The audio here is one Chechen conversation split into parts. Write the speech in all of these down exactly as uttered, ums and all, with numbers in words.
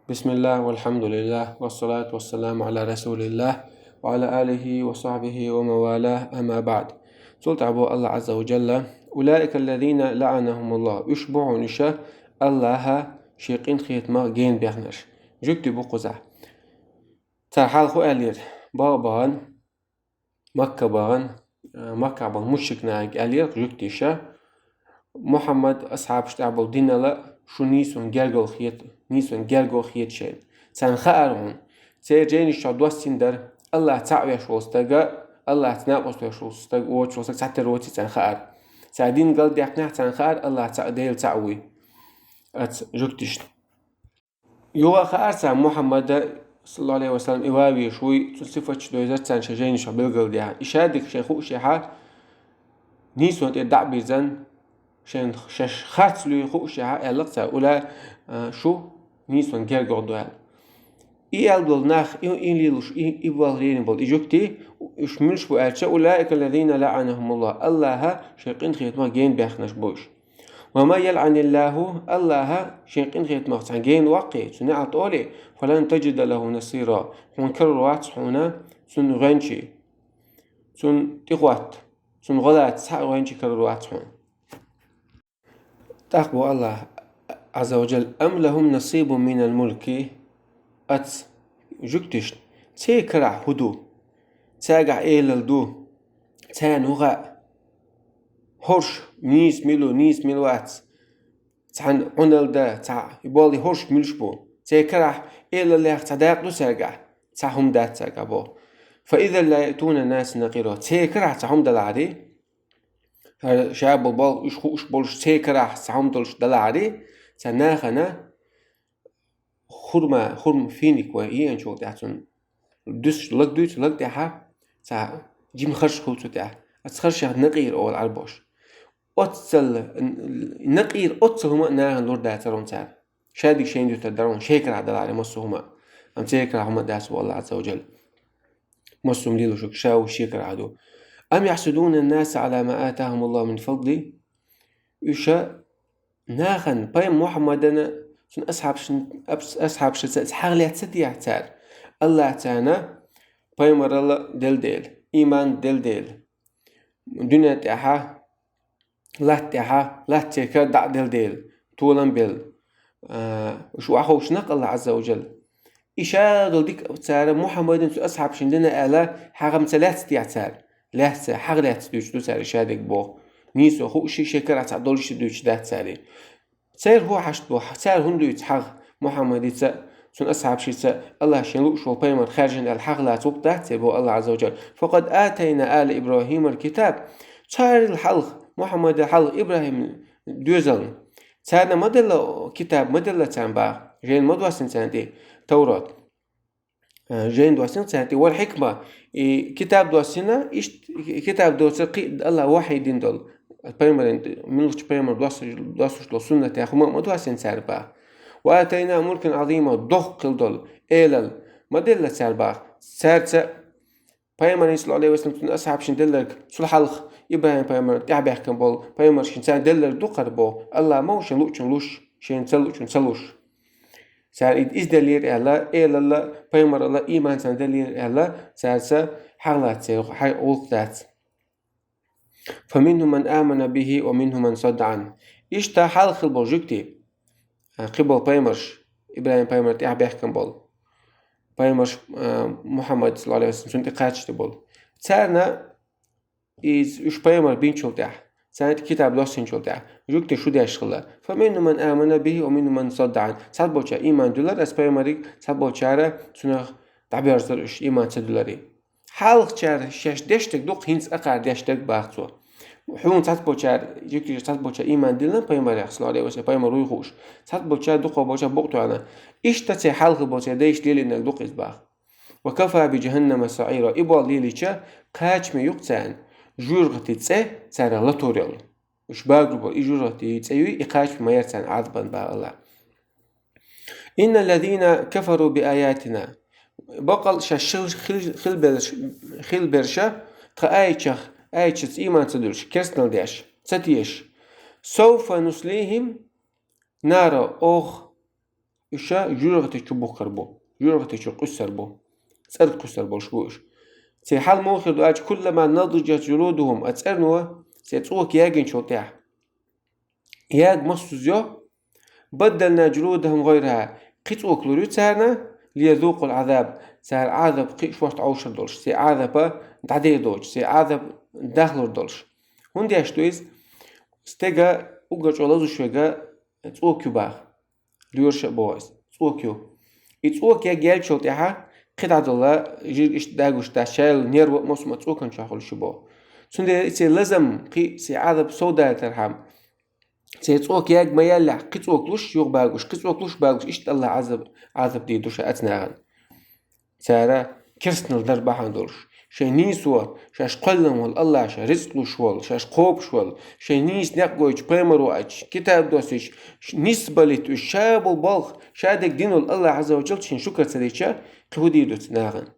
بسم الله والحمد لله والصلاة والسلام على رسول الله وعلى آله وصحبه ومن والاه، أما بعد. Цул тӀехьа боху Аллахь Ӏазза ва Джалла: «أولئك الذين لعنهم الله». Уьш бу хьуна уьш, Аллахьа шен къинхетамах гена баьхнарш. Жуьгтий бу кхузахь. Цара хьалха хӀун аьллера? Бага-багана Макка бахана, а, Маккахь болу мушрик нахе аьллера жуьгташа: «Мухьаммад асхьабаш тӀехь болу динал шу нийсонан гергал хета, нийсонан гергал хета шайна». Царна хаьара хьуна. Церан жайнаш чохь доссийна дара: Аллахь цхьаъ веш волу стаг, Аллахьца накъост веш волу стаг, воцуш волу стаг цхьатера воций царна хаьара. Цара дин галдаьккхинехь царна хаьара Аллахь цхьаъ, Дела цхьаъ вуй. Аца жуьгташна. Юха а хаьара царна Мухьаммада, саллаллаху Ӏалайхи ва саллам, и ван везаш вуй, цуьнан сифаташ довзар царна шайн жайнаш чохь билгалдаьхна. И шадерг шайн хуушехь, нийсонан тӀе дӀа а бирзина, шайн шаьш харц луьй хуушехь, аьлла-кх цара: «Ула, а, шу нийсонан гергал ду», аьлла. И аьлла болу нах, и, и лелош, и, и болх лелийна болу и жуьгтий, уьш муьлш бу аьлча: «أولئك الذين لعنهم الله». Аллахьа шен къинхетамах гена баьхнарш бу уьш. «ومن يلعن الله», Аллахьа шен къинхетамах цхьанна гена ваккхий, цуьнан неӀалт олий, «فلن تجد له نصيرا», хьуна карор вац хьуна цунна гӀоьнчий, цунна тӀехӀотта, цунна гӀо лаца цхьа а гӀоьнчий карор вац хьуна. ТӀаккха боху Аллахь Ӏазза ва Джалла: «أم لهم نصيب من الملك». Аца жуьгташна, церан карахь хӀун ду? Цаьргахь элал ду? Царна хӀун хаьа? ХӀорш нийса мила ву, нийса мила вац? Цхьана Ӏуналла дан, цхьа и болу хӀорш муьлш бу? Церан карахь элаллех цхьа дакъа ду цаьргахь? Цхьа хӀума дац цаьргахь боху. «فإذا لا يأتون الناس نقيرا». Церан карахь цхьа хӀума далахьарий? ХӀара ша болу болх уьш хууш болуш церан карахь цхьа хӀума долуш далахьарий? Цхьа нахана хурма, хурма финик вай еанчул тӀаьхьа цунна дуьсуш лаг дуьйцу, лаг тӀаьхьа цхьа жима харш хуьлу цу тӀехь. Аца харшех накъийр олу Ӏарбош. Оццал, накъийр оццал хӀума а нахана лур дацара хьуна цара. Шадерг шайна дуьтур дара хьуна, шайн карахь далахьарий массо а хӀума. Амма церан карахь хӀума а дац боху Аллахь Ӏазза ва Джалла. Массо а хӀума лелош верг ша ву шен карахь ду. «أم يحسدون الناس على ما آتاهم الله من فضله». Уьш нахана, пайхамар Мухьаммадана, цуьнан асхьабшна-, ас-, асхьабшца хьагӀ лаьцна ца дехьа цара? Аллахь царна пайхамаралла делла дела, ийман делла дела, дуьнен тӀехьа, латта тӀехьа, латта церан кара дӀа а делла дела, толам белла. А, уьш охьаховшина-кх Аллахь Ӏазза ва Джалла. И шадолу дика цара Мухьаммадана, цуьнан асхьабшна дина аьлла, хьагӀ-м ца лаьцна техьа цара? Лаьцна, хьагӀ лаьцна дуьйцуш ду цара и шадерг боху. Нийсо хууш, шайн карахь цхьа долуш дуьйцуш дац цара и. Церан хӀун хьашт бу, цара хӀунда дуьйцу хьагӀ Мухьаммадица, цуьнан асхьабшица, Аллахь шен лууш волу пайхамар хаьржина аьлла хьагӀ лаца хӀунда дац церан боху Аллахь Ӏазза ва Джалла. «فقد آتينا آل إبراهيم الكتاب». Царал хьалха, Мухьаммадал хьалха Ибрахим доьзална. Царна ма делла китаб, ма делла царна баха. Жайна ма доссина царна тӀе Таврат. Э, жайна доссина царна тӀе. «والحكمة», и китаб доссина, иштта китаб доцург кхин а Аллахь вахьий дина долу. Пайхамаран, муьлххачу пайхамар доссуш, доссуш долу суннатех хӀума а ма доссина царна баха. «وآتيناهم ملكا عظيما», доккха хила долу элал ма делла царна баха. Цаьрца Пайхамарна, саллаллаху Ӏалайхи ва саллам, цуьнан асхьабшна делларг, цул хьалха Ибрахим пайхамар тӀаьхьабаьхкина болу пайхамаршна царна делларг ду-кх хӀара боху, Аллахь ма ву шен луучун луш, шена ца луучун ца луш. Цара и иза деллера аьлла, элалла, пайхамаралла ийман царна деллера аьлла, цаьрца хьагӀ лаца церан гӀуллакх дац. «فمنهم من آمن به ومنهم من صد عنه». Иштта хьалха хила болу жуьгтий, а, кхин болу пайхамарш, Ибрахим пайхамар тӀаьхьабаьхкина болу пайхамарш, а, Мухьаммад, саллаллаху Ӏалайхи ва саллам, цунна тӀе кхаччалц болу. Царна иза уьш пайхамар бинчул тӀаьхьа, царна тӀе китаб доссинчул тӀаьхьа, жуьгтий шу деш хилла: «فمنهم من آمن به ومنهم من صد عنه». Цхьаболчара ийман дуьллура аса пайхамариг, цхьаболчара цунах дӀабоьрзура уьш, ийман ца дуьллура. Хьалхачара шаьш деш дерг ду-кх хӀинца акхар деш дерг, баха цо. Хьуна цхьаболчара, жуьгтий, цхьаболчара ийман диллина пайхамарех, саллаллаху Ӏалайхи ва саллам, пайхамар вуй хууш, цхьаболчара дукхахболчара букъ тоьхна. Иштта церан хьалха болчеран дайша лелийнарг ду-кх иза, баха. «وكفى بجهنم سعيرا». И болх лелийча, кхачаме ю-кх царна жоьжахатин цӀе царах латор йолу. Уьш багор болу и жоьжахатин цӀе юй, и кхачаме ма яра царна Ӏазапан, баха Аллахь. «إن الذين كفروا بآياتنا». Баккъал шаьш хил-, хил-, хилбелш-, хилберш, тхан аятех, аяташца ийман ца дуьллуш, керстанал деш, ца тешаш. «سوف نصليهم نارا», оха уьш жуьргӀатичу бухкар бу, жуьргӀатичу къуьссар бу, цӀерга кхуьссар болуш бу уьш. Церан хьал муха хир ду аьлча, «كلما نضجت جلودهم», а цӀерано церан цӀока ягийначул тӀаьхьа, яга массаза йо, «بدلنا جلودهم غيرها», кхин цӀока лур ю царна, «ليذوقوا العذاب», цара Ӏазап кхин а шортта Ӏовшур долуш, церан Ӏазап дӀадер доцуш, церан Ӏазап дахлур долуш. ХӀунда деш ду иза? Стеган уггар чӀогӀа лазуш верг цӀока ю боху, лоьраша а боху иза, цӀока ю. И цӀока ягийчул тӀаьхьа кхин дӀадолу жирг иштта дагуш дац, шайла нерва а, массо а цӀокан чохь хуьлуш ю боху. Цундела и церан лазам кхин а, церан Ӏазап совдалийтархьама, церан цӀока яга ма яьллехь, кхин цӀока луш юха багуш, кхин цӀока луш багуш, иштта АллахӀа Ӏазап, Ӏазап дийр ду ша оцу нахана. Цара керстанал дар бахьана долуш, шайн нийсо, шаьш кхоьллина волу АллахӀ, шаьш рицкъ луш волу, шаьш кхобуш волу, шайн нийса некъ гойтуш пайхамар ваьча, китаб доссийча, ш-, нисбалийта уьш, ша болу балха, ша дерг дина волу АллахӀ Ӏазза ва Джалла шен шукар ца дича, кхин хӀун дийр ду цу нахана?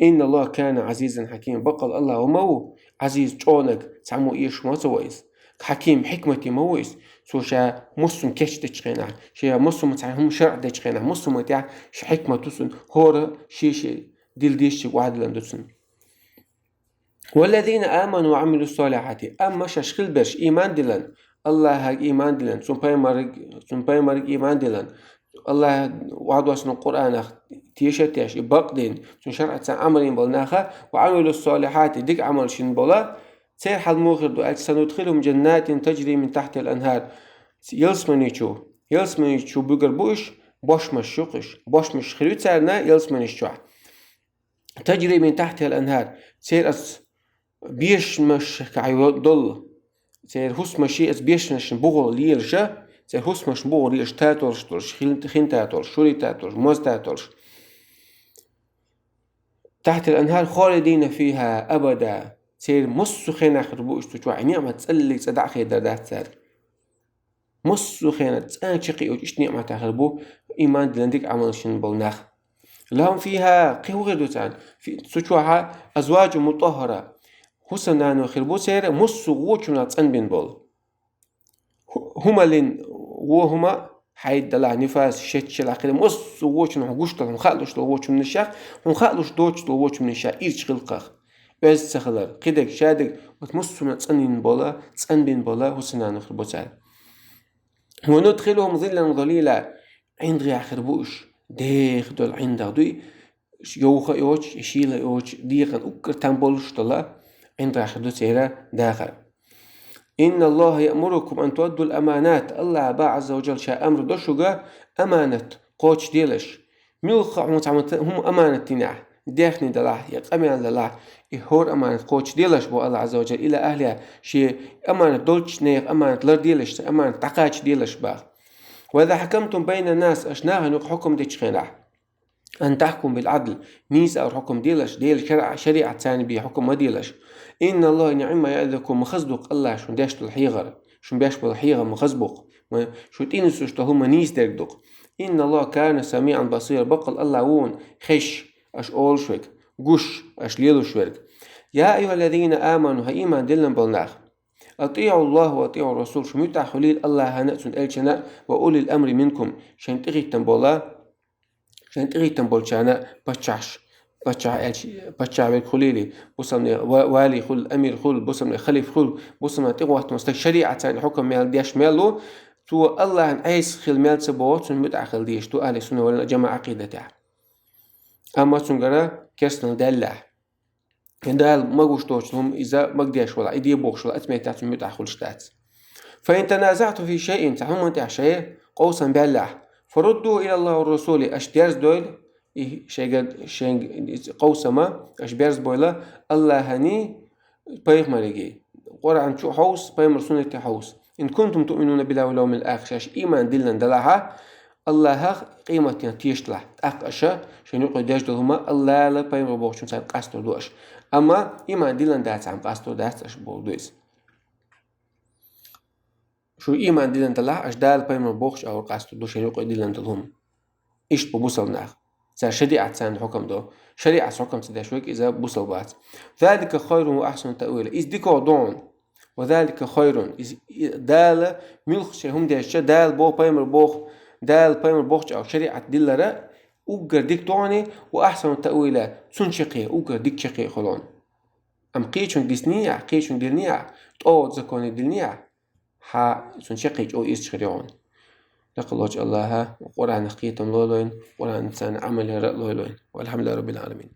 «إن الله كان عزيزا حكيما». Баккъалла АллахӀ ма ву Ӏазиз, чӀогӀаниг, цхьаммо эшаш ма ца во иза. Хьаким, хьикмате ма ву иза. Цо ша массо а кечдечу хенахь, ша массо а цхьа хӀума шарӀ дечу хенахь, массо а тӀехь ша хьикмат ву цуьнан, хӀора шен-шен дила дезачуьнга охьадиллина ду цуьнан. «والذين آمنوا وعملوا الصالحات». Амма шаьш хила берш, ийман диллина, АллахӀага ийман диллина, цуьнан пайхамарга, цуьнан пайхамарга ийман диллина, АллахӀа охьадоссанчу Къуръанах теша а тешна, и бакъдина, цуьнан шарӀаца Ӏамал йина болу наха, «وعملوا الصالحات», дика Ӏамалш йина болу, церан хьал муха хир ду аьлча, «سندخلهم جنات تجري من تحتها الأنهار». Ялсамани чу, ялсамани чу буьгур бу уьш, бошмаш ю-кх уьш, бошмаш хир ю царна ялсаманаш чохь. «تجري من تحتها الأنهار». Церан оцу бешамашкахь йо-, долу. Церан хӀусамаш оцу бешамашна бухахь лелаш, церан хӀусамашна бухахь лелаш татолаш долуш, хин, хин татолаш, шури татолаш, моз татолаш. «تحتها الأنهار خالدين فيها أبدا». Церан массо а хенахь хир бу уьш цу чохь, и ниъмат цӀаллиг цӀа дӀа а хедар дац цара. Массо а хенахь цӀа чекхйоьцуш иштта ниъматехь хир бу, ийман диллина, дика Ӏамалш йина болу нах. «لهم فيها», кхин хӀун хир ду царна? Фи-, цу чохь «أزواج مطهرة», хӀусамнанойх хир бу церан, массо а вочунах цӀанбина болу. ХӀу-, хӀумалин, вон хӀума, хьайд далахь, нифас, шец шелахь, кхидерг массо а вочунах, хьуна гуш долу, хьуна хаа луш долу вочу хӀуманаш, хьуна хаа луш доцуш долу вочу хӀуманаш ирча хилла кхах. Оьзда ца хилар, кхидерг, шадерг, оцу массо а цӀанбина йина болу, цӀанбина болу хӀусамнанойх хир бу цара. «وندخلهم ظلا ظليلا». ӀиндагӀехь хир бу уьш, деха долу ӀиндагӀ дуй, йовха а йоцуш, шийла а йоцуш, декъана уггар там болуш долу ӀиндагӀехь хир ду церан дахар. «إن الله يأمركم أن تؤدوا الأمانات». АллахӀа боху Ӏазза ва Джалла, ша амр до шуьга аманат кхочушделаш. Муьлхха а хьуна цхьа хӀума аманат динехь, даьхни далахь я къамел далахь, и хӀора аманат кхочушделаш, боху АллахӀа Ӏазза ва Джалла, «إلى أهلها», шен аманат долчу нехан аманат ларделаш, церан аманат дӀакхачаделаш боху. «وإذا حكمتم بين الناس», аша нахана юкъахь хьукам дечу хенахь, «أن تحكموا بالعدل», нийса агӀор хьукам делаш, Делан шариӀа-, шариӀат царна бен хьукам ма делаш. «إن الله نعم ما يعظكم», ма хаза ду-кх АллахӀа шуна деш долу хьехар, шуна беш болу хьехам ма хаза бу-кх. Ма шу тӀе нисдеш долу хӀума нийса дерг ду-кх. «إن الله كان سميعا بصيرا», баккъалла АллахӀ ву хезаш аша олуш верг, гуш аша лелош верг. «يا أيها الذين آمنوا», хӀай ийман диллина болу нах, «أطيعوا الله وأطيعوا الرسول», шу муьтӀахь хуьлийла АллахӀана а, цуьнан элчана а, «وأولي الأمر منكم», шайн тӀехӀиттина болу, шайн тӀехӀиттина болчарна а, паччахьаш, паччахь элча, паччахь верг хуьлийла, бусалбанийн ва-, вали хуьлу, амир хуьлу, бусалбанийн халиф хуьлу, бусалбанийн тӀехӀоттаман стаг, шариӀат царна хьукам мел деш мел ву, цо АллахӀана Ӏеса хила мел ца боху, цунна муьтӀахь хила дезаш ду ахьли сунна вал жамаӀа Ӏакъидатехь. Амма цуьнгара керстанал даьллехь, Дала магош доцу хӀума иза магадеш валахь, и де бохуш валахь, оцу меттехь цунна муьтӀахь хуьлуш дац. «فإن تنازعتم في شيء», цхьа хӀуманна тӀехь шайн къовсам баьллехь, «فردوه إلى الله والرسول», аша дерзадойла и шайга, шайн къовсама, аша берзабойла АллахӀаний, пайхамаригий. Къуръан чу хьовса, пайхамар суннате хьовса. «إن كنتم تؤمنون بالله واليوم الآخر», шаьш ийман диллина далахьа, АллахӀах, къематдийнах тешалахь. ТӀаккха аша шайн юкъе деш долу хӀума АллахӀала, пайхамара бохучун царна къастор ду аша. Амма ийман диллина дацахьама къастор дац аша боху ду иза. Шу ийман диллина далахь, аша Дала, пайхамара бохучу агӀор къастор ду шайн юкъе диллина долу хӀума. Иштта бу бусалба нах. Цара шариӀат царна хьукам до. ШариӀатца хьукам ца деш верг иза бусалба вац. «ذلك خير وأحسن تأويلا». Иза дикагӀа ду хьуна. «وذلك خير». Иза, и, Дала муьлхха шен хӀума дешча, Дала боху, пайхамара боху, Дала пайхамар бохча а шариат диллара уггар дик тони, ва ахсану таъвила, цун чакхе, уггар дик чакхе холон. Ам кхечун дисни а, кхечун дирни а, то закони дилни а, ха цун чакхе чо ис чхрион. Лакалоч Аллаха, Къуран хитам лолоин, Къуран сан амал ра лолоин. Валхамдулиллахи раббил аламин.